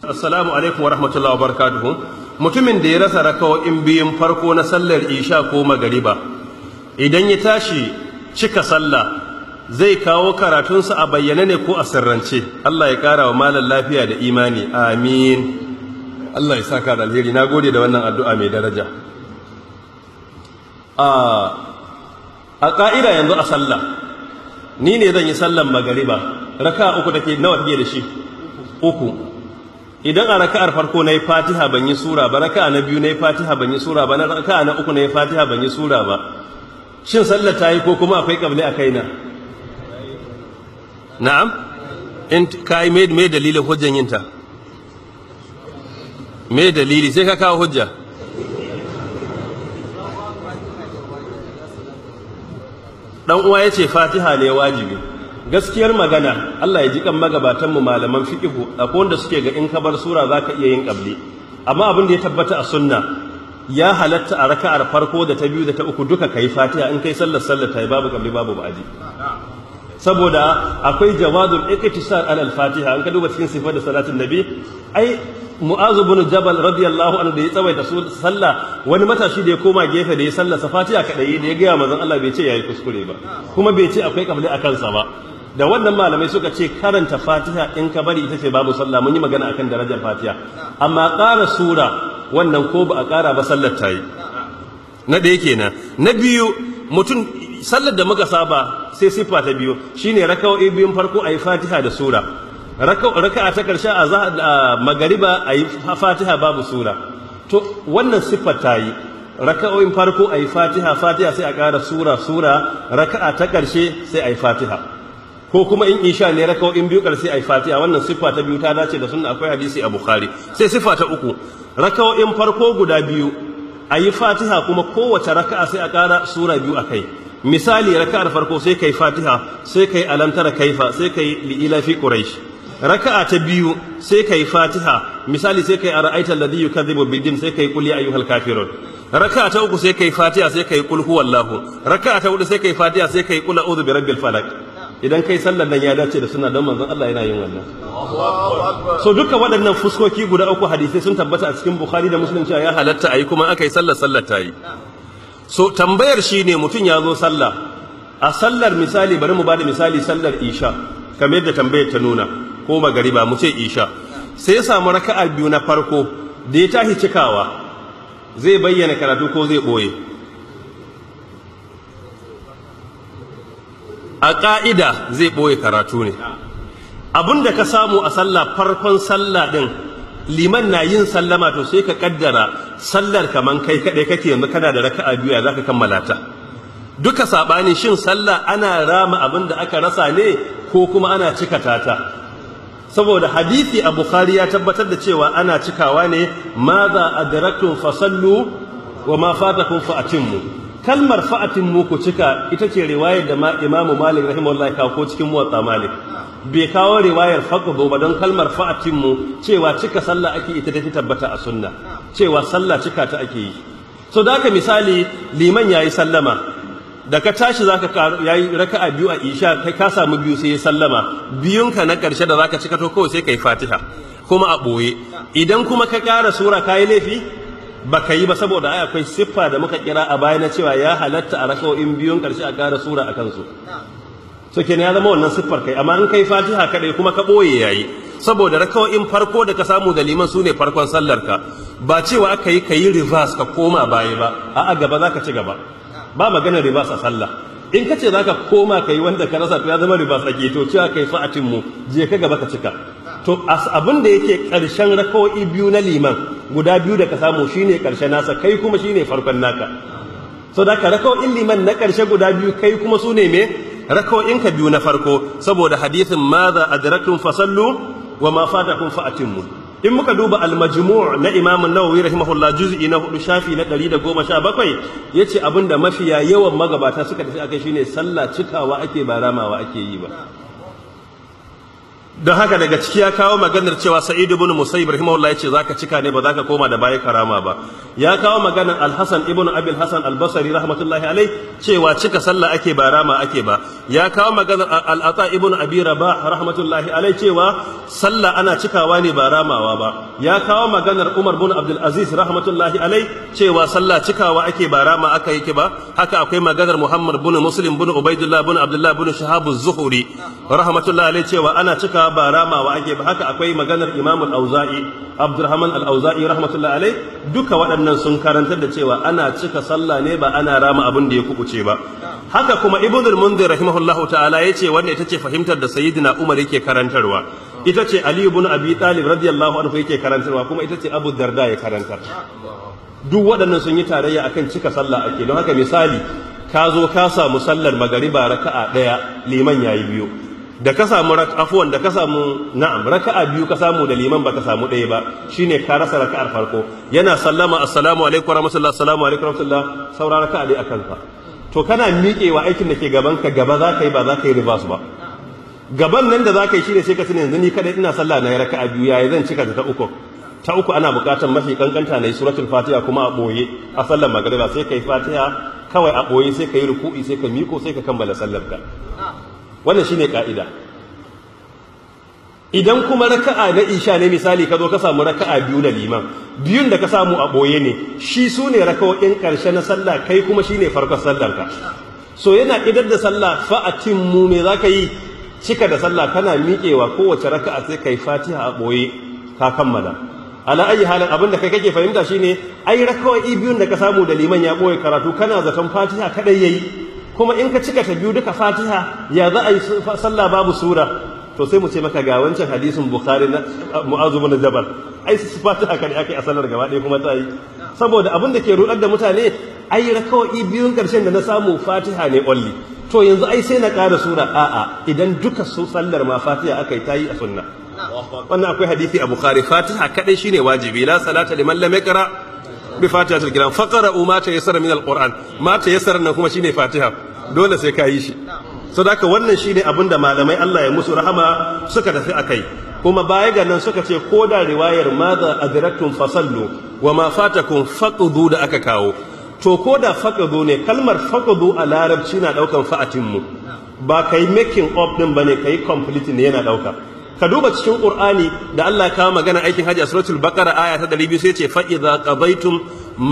Assalamu alaikum wa rahmatullahi wa barakatuhu. Mutumin da ya rasa raka'o'in biyun farko na sallar isha ko magariba, idan ya tashi cika sallah zai kawo karatunsa a bayyane ne ko a sirrance? Allah ya kara wa malam lafiya da imani, amin. Allah ya saka da alheri. Na gode da wannan addu'a mai daraja. A ƙa'ida yanzu a sallah, ni ne zan yi sallan magariba, raka'a uku take, nawa take da shi? Uku. Idan a raka'ar farko na yi Fatiha ban yi sura ba, raka'a na biyu na yi Fatiha ban yi sura ba, na raka'a na uku na yi Fatiha ban yi sura ba, shin sallar ta yi ko kuma akwai kabli a kaina? Na'am. In ka yi, me dalilin hujjan yinta? Me dalili? Sai ka kawo hujja. Dan uwa ya ce Fatiha ne wajibi. Gaskiyar magana, Allah ya ji kan magabatan mu malaman fiqhu, akwai wanda suke ga in ka bar sura zaka iya yin qabli, amma abin da ya tabbata a sunna, ya halatta a raka'ar farko da ta biyu da ta uku duka kai Fatiha. In kai sallar, sallar ta yi, babu qabli, babu ba'adi, saboda akwai jawazul iqtisar ala al-Fatiha. An ka duba cikin sifar da salatin Nabi, ai Mu'azu bin Jabal radiyallahu anhu da ya tsawaita sallah, wani matashi da ya koma gefe da ya sallah sa Fatiha kadai, da ya gaya manzon Allah, bai ce yayi kuskure ba, kuma bai ce akwai kabli a kansa ba. Da wannan malamai suka ce karanta Fatiha in ka bari ita ce babu sallah. Mun yi magana akan darajar Fatiha. Amma ƙara sura wannan, ko ba a ƙara ba, sallar ta yi. Na ɗaya kenan. Na biyu, mutum sallar da muka saba, sai siffa ta biyu shine raka'o'i biyun farko a yi Fatiha da sura, raka'a ta karshe a magariba a yi Fatiha babu sura. To wannan siffar ta yi. Raka'o'in farko a yi Fatiha Fatiha, sai a ƙara sura sura, raka'a ta karshe sai a yi Fatiha. Ko kuma in isha ne, raka'o'in biyu ƙarshe a yi Fatiha. Wannan siffa ta biyu ta dace da sunna, akwai hadisi a Bukhari. Sai siffa ta uku, raka'o'in farko guda biyu a yi Fatiha, kuma kowace raka'a sai a ƙara sura biyu a kai. Misali, raka'ar farko sai kai Fatiha, sai kai Alamtara Kaifa, sai kai Li'ilafi Quraish. Raka'a ta biyu sai kai Fatiha, misali sai kai Ara'aita alladhi yukadhibu bid-din, sai kai Qul ya ayyuhal kafirun. Raka'a ta uku sai kai Fatiha, sai kai Qul huwallahu. Raka'a ta hudu sai kai Fatiha, sai kai Qul a'udhu birabbil falaq. Idan kai sallar nan, ya dace da sunna, don manzon Allah yana yin wannan. So duka waɗannan fuskoki guda uku, hadisai sun tabbata a cikin Bukhari da Muslim cewa ya halatta ayi, kuma aka yi sallar, sallar ta yi. So tambayar shine, mutum ya zo sallah, a sallar misali, bari mu bada misali, sallar isha kamar yadda tambayar ta nuna, ko magariba, mu ce isha, sai ya samu raka'a biyu na farko. Da ya tashi cikawa, zai bayyana karatu ko zai ɓoye? A ƙa'ida zai ɓoye karatu ne. Abin da ka samu a sallah, farkon sallah ɗin, liman na yin sallama, to sai ka ƙaddara sallar kaman kai kaɗai kake. Yanzu kana da raka'a biyu, ya za ka kammala ta? Duka saɓani, shin sallah ana rama abin da aka rasa ne ko kuma ana cika ta? Saboda hadisi a Bukhari ya tabbatar da cewa ana cikawa ne. Ma adraktum fasallu wa ma fatakum fa atimmu. Kalmar fa atimmu, ku cika, ita ce riwayar da ma Imamu Malik rahimahullah kawo, ko cikin Muwatta Malik bai kawo riwayar faqdu ba, don kalmar fa atimmu, cewa cika sallah ake, ita ta tabbata a sunna, cewa sallah cika ta ake yi. So da haka, misali, liman yayi sallama, da ka tashi zaka yayi raka'a biyu a isha, kai ka samu biyu, sai ya sallama. Biyunka na karshe da zaka cika, to kawai sai kai Fatiha kuma a boye. Idan kuma ka ƙara sura, kayi laifi? Ba ka yi ba, saboda ai akwai siffa da muka kira a baya na cewa ya halatta a raka'o'in biyun karshe a ƙara sura a kansu. So kenan ya zama wannan siffar kai. Amma in kai Fatiha kadai kuma ka boye, yayi, saboda raka'o'in farko da ka samu da liman su ne farkon sallar ka. Ba cewa aka yi kayi reverse ka koma baya ba, a'a, gaba zaka ci gaba. Ba maganar reverse a sallah. In ka ce zaka koma kai wanda ka rasa, to ya zama reverse ake. To cewa kai fa atimmu, je ka gaba ka cika. To abin da yake karshen raka'o'i biyu na liman guda biyu da ka samu shine karshen nasa, kai kuma shine farkon naka. So da ka raka'o'in liman na karshe guda biyu, kai kuma su ne me? Raka'o'in ka biyu na farko, saboda hadisin ma adraktum fasallu wa ma fatakum fa atimmu. In muka duba Al-Majmu' na Imam An-Nawawi rahimahullah, juz'i na 4, shafi na 117, yace abinda mafiya yawan magabata suka tafi akai shine sallah cikawa ake, ba ramawa ake yi ba. Don haka daga ciki ya kawo maganar cewa Sa'id ibn Musayyib rahimahullah yace zaka cika ne ba zaka koma da baya karama ba. Ya kawo maganar Al-Hasan ibn Abi Al-Hasan Al-Basri rahmatullahi alai cewa cika sallah ake ba rama ake ba. Ya kawo maganar Al-Ata ibn Abi Rabah rahmatullahi alai cewa sallah ana cikawa ne ba ramawa ba. Ya kawo maganar Umar ibn Abdul Aziz rahmatullahi alai cewa sallah cikawa ake ba rama aka yake ba. Haka akwai maganar Muhammad ibn Muslim ibn Ubaidullah ibn Abdullah ibn Shahab az-Zuhri rahmatullahi alai cewa ana cika ba ramawa ake ba. Haka akwai maganar Imam al-Auza'i Abdurrahman al-Auza'i rahmatullahi alai. Duka waɗannan sun karantar da cewa ana cika sallah ne ba ana rama abin da ya kubuce ba. Haka kuma Ibn al-Mundhir rahimahullahu ta'ala yace wannan ita ce fahimtar da Sayyidina Umar yake karantarwa, ita ce Ali ibn Abi Talib radiyallahu anhu yake karantarwa, kuma ita ce Abu Darda ya karantar. Duk waɗannan sun yi tarayya akan cika sallah ake. Don haka misali ka zo ka samu sallar magariba raka'a ɗaya, liman yayi biyu, da ka samu afuwan da ka samu na'am raka'a biyu ka samu da liman baka samu ɗaya ba, shine ka rasa raka'ar farko. Yana sallama assalamu alaikum warahmatullahi assalamu alaikum warahmatullahi, saura raka'a dai akan ka. To kana miƙewa aikin da ke gaban ka gaba za ka yi ba za ka yi reverse ba. Gaban nan da za ka yi shine sai ka tuna yanzu ni kadai ina sallah na yi raka'a biyu, yayi zan cika ta uku. Ta uku ana buƙatar mafi kankanta na yi suratul fatiha kuma a ɓoye a sallar magariba, sai ka yi fatiha kawai a ɓoye, sai ka yi ruku'i, sai ka miƙo, sai ka kammala sallar ka. Wannan shine ka'ida. Idan kuma raka'a na isha ne misali ka zo ka samu raka'a biyu da liman, biyun da ka samu a boye ne, shi su ne raka'o'in karshe na sallah, kai kuma shine farkon sallar ka. So yana idar da sallah fa'atin mu me zaka yi? Cika da sallah, kana miƙewa kowace raka'a sai kai fatiha a boye ka kammala. Ala ayi halin abin da kai kake fahimta shine ai raka'o'i biyun da ka samu da liman ya boye karatu kana zaton fatiha kadai yayi, kuma in ka cika ta biyu duka fatiha ya za a yi sallah babu sura? To sai mu ce maka ga wancan hadisin Bukhari na Mu'azu bin Jabal, ai su fatiha kadai aka yi a sallar gaba ɗaya kuma ta yi. Saboda abin da ke rudar da mutane ai raka'o'i biyun karshen da na samu fatiha ne only, to yanzu ai sai na ƙara sura. A'a, idan duka su sallar ma fatiha aka yi ta yi a sunna. Wannan akwai hadisi a Bukhari, fatiha kadai shine wajibi, la salata liman lam yaqra bi fatihatil kitab, faqra'u ma tayassara min alquran, ma tayassara nan kuma shine fatiha, dole sai ka yi shi. Saboda wannan shine abin da malamai Allah ya musu rahama suka tafi akai. Kuma baya ga nan suka ce ko da riwayar madha adraktum fasallu wa ma fatakum faqdu da aka kawo, to ko da faqdu ne, kalmar faqdu a larabci na daukan fa'atin mu, ba kai making up din bane, kai complete ne yana dauka. Ka duba cikin Qur'ani da Allah kawo magana aikin hajji a suratul Baqara aya ta 200 sai ce fa idza qadaytum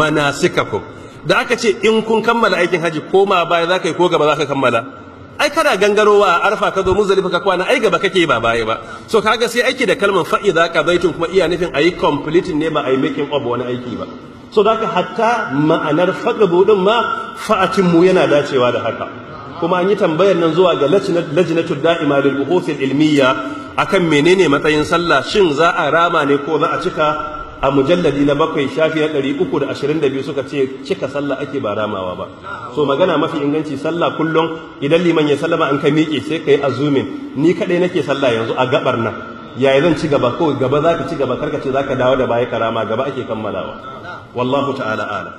manasikakum, da aka ce in kun kammala aikin hajji koma baya zaka yi ko gaba zaka kammala? Ai kana gangarowa a Arfa ka zo Muzdalifa ka kwana, ai gaba kake ba baya ba. So kaga sai aiki da kalmar fa idza qadaytum kuma iya nufin ayi completing ne ba ayi making up wani aiki ba. So da hatta ma'anar faqdu din ma fa'atin mu yana dacewa da haka. Kuma an yi tambayar nan zuwa ga lajnatul da'ima lil buhuth al ilmiyya akan menene matsayin sallah, shin za a rama ne ko za a cika? A mujalladi na 7 shafi na 322 suka ce cika sallah ake ba ramawa ba. So magana mafi inganci sallah kullum idan liman ya sallama an ka miƙe sai ka yi azumin, ni kadai nake sallah yanzu a gabar nan, yaya zan ci gaba? Ko gaba zaka ci gaba, karka ce zaka dawo da baya karama, gaba ake kammalawa. Wallahu ta'ala a'lam.